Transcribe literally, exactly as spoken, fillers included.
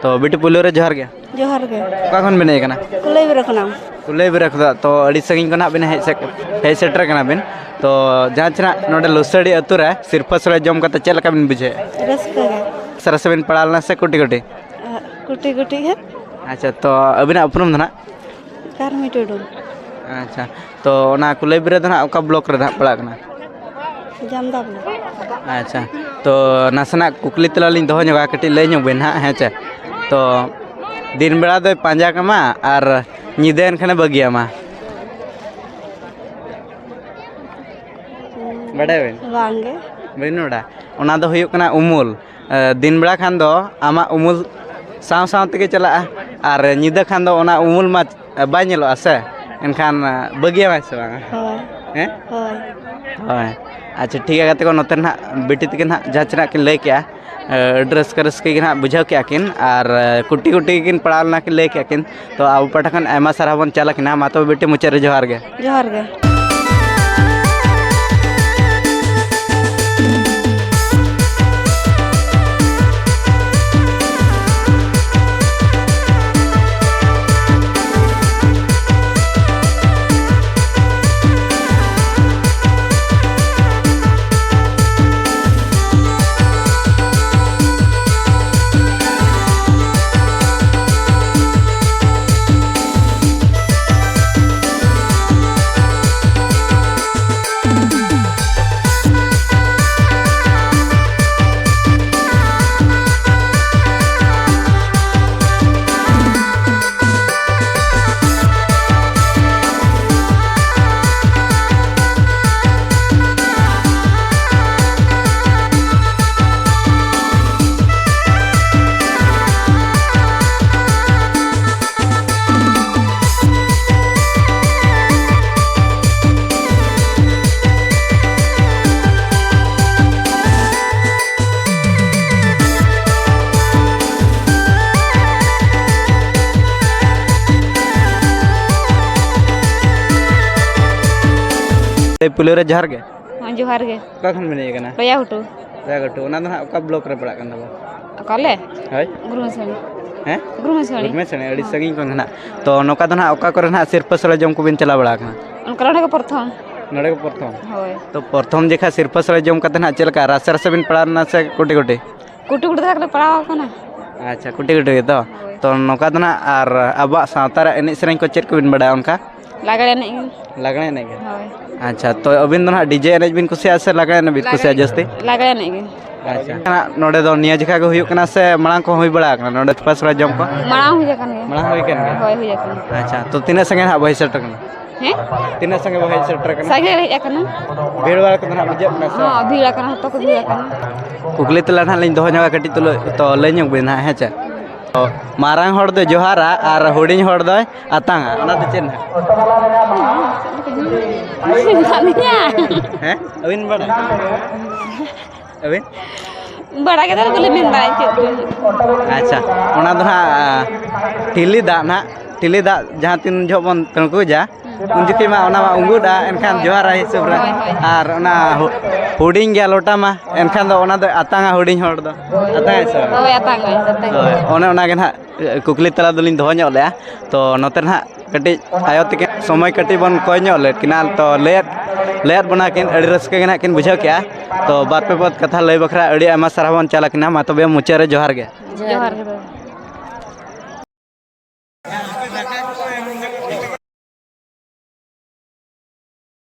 ᱛᱚ ᱵᱤᱴᱤ, ᱯᱩᱭᱞᱩ ᱨᱮ ᱡᱚᱦᱟᱨ ᱜᱮ᱾ ᱡᱚᱦᱟᱨ ᱜᱮ᱾ ᱚᱠᱟ ᱠᱷᱚᱱ ᱵᱤᱱ ᱦᱮᱡ ᱟᱠᱟᱱᱟ? ᱠᱩᱞᱟᱹᱭᱵᱮᱨᱟ ᱠᱷᱚᱱᱟᱜ᱾ ᱠᱩᱞᱟᱹᱭᱵᱮᱨᱟ ᱠᱷᱚᱱᱟᱜ᱾ ᱛᱚ ᱟᱹᱰᱤ ᱥᱟᱺᱜᱤᱧ ᱠᱷᱚᱱᱟᱜ ᱵᱤᱱ ᱦᱮᱡ ᱥᱮ-, ᱦᱮᱡ ᱥᱮᱴᱮᱨ ᱠᱟᱱᱟ ᱵᱤᱱ᱾ ᱛᱚ ᱡᱟᱦᱟᱸ ᱪᱮ ᱱᱟᱜ ᱱᱚᱰᱮ ᱞᱩᱥᱟᱹᱲᱤ ᱟᱹᱛᱩ ᱨᱮ ᱥᱤᱨᱯᱟᱹ ᱥᱚᱲᱮ ᱡᱚᱢ ᱠᱟᱛᱮ ᱪᱮᱫ ᱞᱮᱠᱟ ᱵᱤᱱ ᱵᱩᱡᱷᱟᱹᱣᱮᱫᱼᱟ? ᱨᱟᱹᱥᱠᱟᱹ ᱜᱮ᱾ ᱥᱟᱨᱟ ᱥᱮ ᱵᱤᱱ ᱯᱟᱲᱟᱣ ᱞᱮᱱᱟ ᱥᱮ ᱠᱩᱴᱤ ᱠᱩᱴᱤ? ᱟᱦ, ᱠᱩᱴᱤ ᱠᱩᱴᱤ ᱜᱮ᱾ ᱟᱪᱪᱷᱟ, ᱛᱚ ᱟᱹᱵᱤᱱᱟᱜ ᱩᱯᱨᱩᱢ ᱫᱚ ᱱᱟᱦᱟᱜ? ᱠᱟᱨᱢᱤ ᱴᱩᱰᱩ᱾ ᱟᱪᱪᱷᱟ, ᱛᱚ ᱚᱱᱟ ᱠᱩᱞᱟᱹᱭᱵᱮᱨᱟ ᱫᱚ ᱱᱟᱦᱟᱜ ᱚᱠᱟ ᱵᱞᱚᱠ ᱨᱮ ᱱᱟᱦᱟᱜ ᱯᱟᱲᱟᱜ ᱠᱟᱱᱟ? ᱡᱟᱢᱫᱟ ᱵᱞᱚᱠ᱾ ᱟᱪᱪᱷᱟ, ᱛᱚ ᱱᱟᱥᱮᱱᱟᱜ ᱠᱩᱠᱞᱤ ᱛᱮᱞᱟ ᱞᱤᱧ ᱫᱚᱦᱚ ᱧᱚᱜᱟ, ᱠᱟᱹᱴᱤᱡ ᱞᱟᱹᱭ ᱧᱚᱜ ᱵᱤᱱ ᱱᱟᱦᱟᱜ, ᱦᱮᱸ ᱪᱮ? ᱛᱚ ᱫᱤᱱ ᱵᱮᱲᱟ ᱫᱚᱭ ᱯᱟᱸᱡᱟ ᱠᱟᱢᱟ ᱟᱨ ᱧᱤᱫᱟᱹᱭᱮᱱ ᱠᱷᱟᱱᱮ ᱵᱟᱹᱜᱤᱭᱟᱢᱟ᱾ ᱵᱟᱰᱟᱭᱟᱵᱤᱱ? ᱵᱟᱝᱜᱮ᱾ ᱵᱟᱹᱵᱤᱱ ᱵᱟᱰᱟᱭᱟ? ᱚᱱᱟ ᱫᱚ ᱦᱩᱭᱩᱜ ᱠᱟᱱᱟ ᱩᱢᱩᱞ᱾ ᱮ, ᱫᱤᱱ ᱵᱮᱲᱟ ᱠᱷᱟᱱ ᱫᱚ ᱟᱢᱟᱜ ᱩᱢᱩᱞ ᱥᱟᱶ ᱥᱟᱶ ᱛᱮᱜᱮ ᱪᱟᱞᱟᱜᱼᱟ, ᱟᱨ ᱧᱤᱫᱟᱹ ᱠᱷᱟᱱ ᱫᱚ ᱚᱱᱟ ᱩᱢᱩᱞ ᱢᱟ ᱵᱟᱭ ᱧᱮᱞᱚᱜᱼᱟ ᱥᱮ, ᱮᱱᱠᱷᱟᱱ, ᱮ, ᱵᱟᱹᱜᱤᱭᱟᱢᱟᱭ ᱥᱮ ᱵᱟᱝᱟ? ᱦᱳᱭ᱾ ᱦᱮᱸ? ᱦᱳᱭ᱾ ᱦᱳᱭ᱾ ᱟᱪᱪᱷᱟ, ᱴᱷᱤᱠ ᱜᱮᱭᱟ ᱜᱟᱛᱮ ᱠᱚ, ᱱᱚᱛᱮ ᱱᱟᱦᱟᱜ ᱵᱤᱴᱤ ᱛᱟᱹᱠᱤᱱ ᱱᱟᱦᱟᱜ ᱡᱟᱦᱟᱸ ᱪᱮ ᱱᱟᱦᱟᱜ ᱠᱤᱱ ᱞᱟᱹᱭ ᱠᱮᱜᱼᱟ, ᱮ, ᱟᱹᱰᱤ ᱨᱟᱹᱥᱠᱟᱹ ᱨᱟᱹᱥᱠᱟᱹ ᱜᱮ ᱱᱟᱦᱟᱜ ᱵᱩᱡᱷᱟᱹᱣ ᱠᱮᱜᱼᱟ ᱠᱤᱱ, ᱟᱨ, ᱮ, ᱠᱩᱴᱤ ᱠᱩᱴᱤ ᱜᱮᱠᱤᱱ ᱯᱟᱲᱟᱣ ᱞᱮᱱᱟ ᱠᱤᱱ ᱞᱟᱹᱭ ᱠᱮᱜᱼᱟ ᱠᱤᱱ᱾ ᱛᱚ ᱟᱵᱚ ᱯᱟᱦᱴᱟ ᱠᱷᱚᱱ ᱟᱭᱢᱟ ᱥᱟᱨᱦᱟᱣ ᱵᱚᱱ ᱪᱟᱞ ᱟᱹᱠᱤᱱᱟ᱾ ᱢᱟ ᱛᱚᱵᱮ ᱵᱤᱴᱤ, ᱢᱩᱪᱟᱹᱫ ᱨᱮ ᱡᱚᱦᱟᱨ ᱜᱮ᱾ ᱡᱚᱦᱟᱨ ᱜᱮ᱾ ᱯᱩᱭᱞᱩ ᱨᱮ ᱡᱚᱦᱟᱨ ᱜᱮ᱾ ᱦᱮᱸ, ᱡᱚᱦᱟᱨ ᱜᱮ᱾ ᱚᱠᱟ ᱠᱷᱚᱱ ᱵᱮᱱ ᱦᱮᱡ ᱟᱠᱟᱱᱟ? ᱞᱚᱭᱟ ᱜᱷᱩᱴᱩ᱾ ᱞᱚᱭᱟ ᱜᱷᱩᱴᱩ, ᱚᱱᱟ ᱫᱚ ᱱᱟᱦᱟᱜ ᱚᱠᱟ ᱵᱞᱚᱠ ᱨᱮ ᱯᱟᱲᱟᱜ ᱠᱟᱱ ᱛᱟᱵᱚᱱᱟ? ᱚᱠᱟ ᱞᱮ? ᱦᱳᱭ᱾ ᱜᱩᱨᱩ ᱢᱟᱹᱥᱟᱹᱲᱤ᱾ ᱦᱮᱸ? ᱜᱩᱨᱢᱮᱥ ᱜᱟᱹᱲᱤ᱾ ᱜᱩᱨᱢᱮᱥ ᱜᱟᱹᱲᱤ, ᱟᱹᱰᱤ ᱦᱚᱸ᱾ ᱥᱟᱺᱜᱤᱧ ᱠᱷᱚᱱ ᱜᱮ ᱱᱟᱦᱟᱜ᱾ ᱛᱚ, ᱱᱚᱝᱠᱟ ᱫᱚ ᱱᱟᱦᱟᱜ ᱚᱠᱟ ᱠᱚᱨᱮ ᱱᱟᱦᱟᱜ ᱥᱤᱨᱯᱟᱹ ᱥᱚᱲᱮ ᱡᱚᱢ ᱠᱚᱵᱤᱱ ᱪᱟᱞᱟᱣ ᱵᱟᱲᱟ ᱟᱠᱟᱱᱟ? ᱚᱱᱠᱟ ᱱᱚᱰᱮ ᱜᱮ ᱯᱨᱚᱛᱷᱚᱢ᱾ ᱱᱚᱰᱮ ᱜᱮ ᱯᱨᱚᱛᱷᱚᱢ? ᱦᱳᱭ᱾ ᱛᱚ, ᱯᱨᱚᱛᱷᱚᱢ ᱡᱮᱠᱷᱟ ᱥᱤᱨᱯᱟᱹ ᱥᱚᱲᱮ ᱡᱚᱢ ᱠᱟᱛᱮ ᱱᱟᱦᱟᱜ ᱪᱮᱫ ᱞᱮᱠᱟ ᱨᱟᱥᱮ ᱨᱟᱥᱮ ᱵᱤᱱ ᱯᱟᱲᱟᱣ ᱞᱮᱱᱟ ᱥᱮ ᱠᱩᱴᱤ ᱠᱩᱴᱤ? ᱠᱩᱴᱤ ᱠᱩᱴᱤ ᱫᱷᱟᱨᱟ ᱜᱮᱞᱮ ᱯᱟᱲᱟᱣ ᱟᱠᱟᱱᱟ᱾ ᱟᱪᱪᱷᱟ, ᱠᱩᱴᱤ ᱠᱩᱴᱤ ᱜᱮ ᱛᱚ? ᱦᱳᱭ᱾ ᱛᱚ, ᱱᱚᱝᱠᱟ ᱫᱚ ᱱᱟᱦᱟᱜ, ᱟᱨ ᱟᱵᱚᱣᱟᱜ ᱥᱟᱶᱛᱟ ᱨᱮᱭᱟᱜ ᱮᱱᱮᱡ ᱥᱮᱨᱮᱧ ᱠᱚ ᱪᱮᱫ ᱠᱚᱵᱤᱱ ᱵᱟᱲᱟᱭᱟ ᱚᱱᱠᱟ? ᱞᱟᱜᱽᱲᱮ ᱮᱱᱮᱡ ᱜᱮ᱾ ᱞᱟᱜᱽᱲᱮ ᱮᱱᱮᱡ ᱜᱮ? ᱦᱳᱭ᱾ ᱟᱪᱪᱷᱟ, ᱛᱚ ᱟᱹᱵᱤᱱ ᱫᱚ ᱱᱟᱦᱟᱜ DJ ᱮᱱᱮᱡ ᱵᱤᱱ ᱠᱩᱥᱤᱭᱟᱜᱼᱟ ᱥᱮ ᱞᱟᱜᱽᱲᱮ ᱮᱱᱮᱡ ᱵᱤᱱ ᱞᱟᱜᱽᱲᱮ, ᱠᱩᱥᱤᱭᱟᱜᱼᱟ ᱡᱟᱹᱥᱛᱤ? ᱞᱟᱜᱽᱲᱮ ᱮᱱᱮᱡ ᱜᱮ᱾ ᱟᱪᱪᱷᱟ᱾ ᱱᱚᱰᱮ ᱫᱚ ᱱᱤᱭᱟᱹ ᱡᱚᱠᱷᱟ ᱜᱮ ᱦᱩᱭᱩᱜ ᱠᱟᱱᱟ ᱥᱮ ᱢᱟᱲᱟᱝ ᱠᱚᱦᱚᱸ ᱦᱩᱭ ᱵᱟᱲᱟ ᱟᱠᱟᱱᱟ ᱱᱚᱰᱮ ᱥᱩᱯᱟᱹᱥᱨᱟ ᱡᱚᱢ ᱠᱚ? ᱢᱟᱲᱟᱝ ᱦᱩᱭ ᱟᱠᱟᱱ ᱜᱮᱭᱟ᱾ ᱢᱟᱲᱟᱝ ᱦᱩᱭ ᱟᱠᱟᱱ ᱜᱮᱭᱟ? ᱦᱳᱭ, ᱦᱩᱭ ᱟᱠᱟᱱᱟ᱾ ᱟᱪᱪᱷᱟ, ᱛᱚ ᱛᱤᱱᱟᱹᱜ ᱥᱟᱸᱜᱮ ᱱᱟᱦᱟᱜ ᱵᱚ ᱦᱮᱡ ᱥᱮᱴᱮᱨ ᱠᱟᱱᱟ? ᱦᱮᱸ? ᱛᱤᱱᱟᱹᱜ ᱥᱟᱸᱜᱮ ᱵᱚ ᱦᱮᱡ ᱥᱮᱴᱮᱨ ᱠᱟᱱᱟ? ᱥᱟᱸᱜᱮ ᱦᱮᱡ ᱟᱠᱟᱱᱟ᱾ ᱵᱷᱤᱲ ᱵᱟᱲᱟ ᱠᱚᱫᱚ ᱱᱟᱦᱟᱜ ᱵᱩᱡᱷᱟᱹᱜ ᱠᱟᱱᱟ ᱥᱮ? ᱦᱚᱸ, ᱵᱷᱤᱲ ᱟᱠᱟᱱᱟ, ᱦᱚᱲ ᱠᱚ ᱵᱷᱤᱲ ᱟᱠᱟᱱᱟ᱾ ᱠᱩᱠᱞᱤ ᱛᱮᱞᱟ ᱱᱟᱦᱟᱜ ᱞᱤᱧ ᱫᱚᱦᱚ ᱧᱚᱜᱟ ᱠᱟᱹᱴᱤᱡ ᱛᱩᱞᱩᱡ, ᱛᱚ ᱞᱟᱹᱭ ᱧᱚᱜ ᱵᱤᱱ ᱱᱟᱦᱟᱜ, ᱦᱮᱸ ᱪᱮ? ᱛᱚ ᱢᱟᱨᱟᱝ ᱦᱚᱲ ᱫᱚᱭ ᱡᱚᱦᱟᱨᱟ ᱟᱨ ᱦᱩᱰᱤᱧ ᱦᱚᱲ ᱫᱚᱭ ᱟᱛᱟᱝᱟ, ᱚᱱᱟ ᱫᱚ ᱪᱮᱫ ᱱᱟᱦᱟᱜ? ᱦᱮᱸ? ᱟᱹᱵᱤᱱ ᱵᱟᱲᱟᱭ? ᱟᱹᱵᱤᱱ? ᱵᱟᱲᱟᱭ ᱠᱟᱛᱮ ᱫᱚ ᱵᱟᱹᱞᱤᱧ ᱢᱮᱱ ᱫᱟᱲᱮᱭᱟᱜᱼᱟ ᱪᱮᱫ ᱠᱚ᱾ ᱟᱪᱪᱷᱟ, ᱚᱱᱟ ᱫᱚ ᱱᱟᱦᱟᱜ, ᱴᱷᱤᱞᱤ ᱫᱟᱜ ᱱᱟᱦᱟᱜ, ᱴᱷᱤᱞᱤ ᱫᱟᱜ ᱡᱟᱦᱟᱸ ᱛᱤᱱ ᱡᱚᱦᱚᱜ ᱵᱚᱱ ᱛᱟᱹᱬᱠᱩᱡᱟ, ᱦᱩᱸ᱾ ᱩᱱ ᱡᱚᱠᱷᱮᱡ ᱢᱟ ᱚᱱᱟ ᱢᱟ ᱩᱸᱜᱩᱫᱼᱟ, ᱮᱱᱠᱷᱟᱱ ᱦᱳᱭ᱾ ᱡᱚᱦᱟᱨᱟᱭ ᱦᱤᱥᱟᱹᱵ ᱨᱮ᱾ ᱦᱳᱭ, ᱦᱳᱭ᱾ ᱟᱨ ᱚᱱᱟ ᱦᱩ-, ᱦᱩᱰᱤᱧ ᱜᱮᱭᱟ ᱞᱚᱴᱟ ᱢᱟ, ᱮᱱᱠᱷᱟᱱ ᱫᱚ ᱚᱱᱟ ᱫᱚ ᱟᱛᱟᱝᱟ ᱦᱩᱰᱤᱧ ᱦᱚᱲ ᱫᱚ᱾ ᱟᱛᱟᱝᱟᱭ ᱥᱮ ᱵᱟᱝ? ᱦᱳᱭ, ᱟᱛᱟᱝᱟᱭ, ᱟᱛᱟᱝᱟᱭ᱾ ᱦᱳᱭ, ᱚᱱᱮ ᱚᱱᱟ ᱜᱮ ᱱᱟᱦᱟᱜ ᱠᱩᱠᱞᱤ ᱛᱟᱞᱟ ᱫᱚᱞᱤᱧ ᱫᱚᱦᱚ ᱧᱚᱜ ᱞᱮᱜᱼᱟ᱾ ᱛᱚ, ᱱᱚᱛᱮ ᱱᱟᱦᱟᱜ ᱠᱟᱹᱴᱤᱡ ᱟᱭᱳ ᱛᱟᱹᱠᱤᱱ ᱥᱚᱢᱚᱭ ᱠᱟᱹᱴᱤᱡ ᱵᱚᱱ ᱠᱚᱭ ᱧᱚᱜ ᱞᱮᱫ ᱠᱤᱱᱟ, ᱛᱚ, ᱞᱟᱹᱭᱟᱫ, ᱞᱟᱹᱭᱟᱫ ᱵᱚᱱᱟ ᱠᱤᱱ, ᱟᱹᱰᱤ ᱨᱟᱹᱥᱠᱟᱹ ᱜᱮ ᱱᱟᱦᱟᱜ ᱠᱤᱱ ᱵᱩᱡᱷᱟᱹᱣ ᱠᱮᱜᱼᱟ᱾ ᱛᱚ, ᱵᱟᱨ ᱯᱮ ᱯᱚᱫ ᱠᱟᱛᱷᱟ ᱞᱟᱹᱭ ᱵᱟᱠᱷᱨᱟ ᱟᱹᱰᱤ ᱟᱭᱢᱟ ᱥᱟᱨᱦᱟᱣ ᱵᱚᱱ ᱪᱟᱞ ᱟᱹᱠᱤᱱᱟ᱾ ᱢᱟ ᱛᱚᱵᱮ, ᱢᱩᱪᱟᱹᱫ ᱨᱮ ᱡᱚᱦᱟᱨ ᱜᱮ᱾ ᱡᱚᱦᱟᱨ ᱜᱮ᱾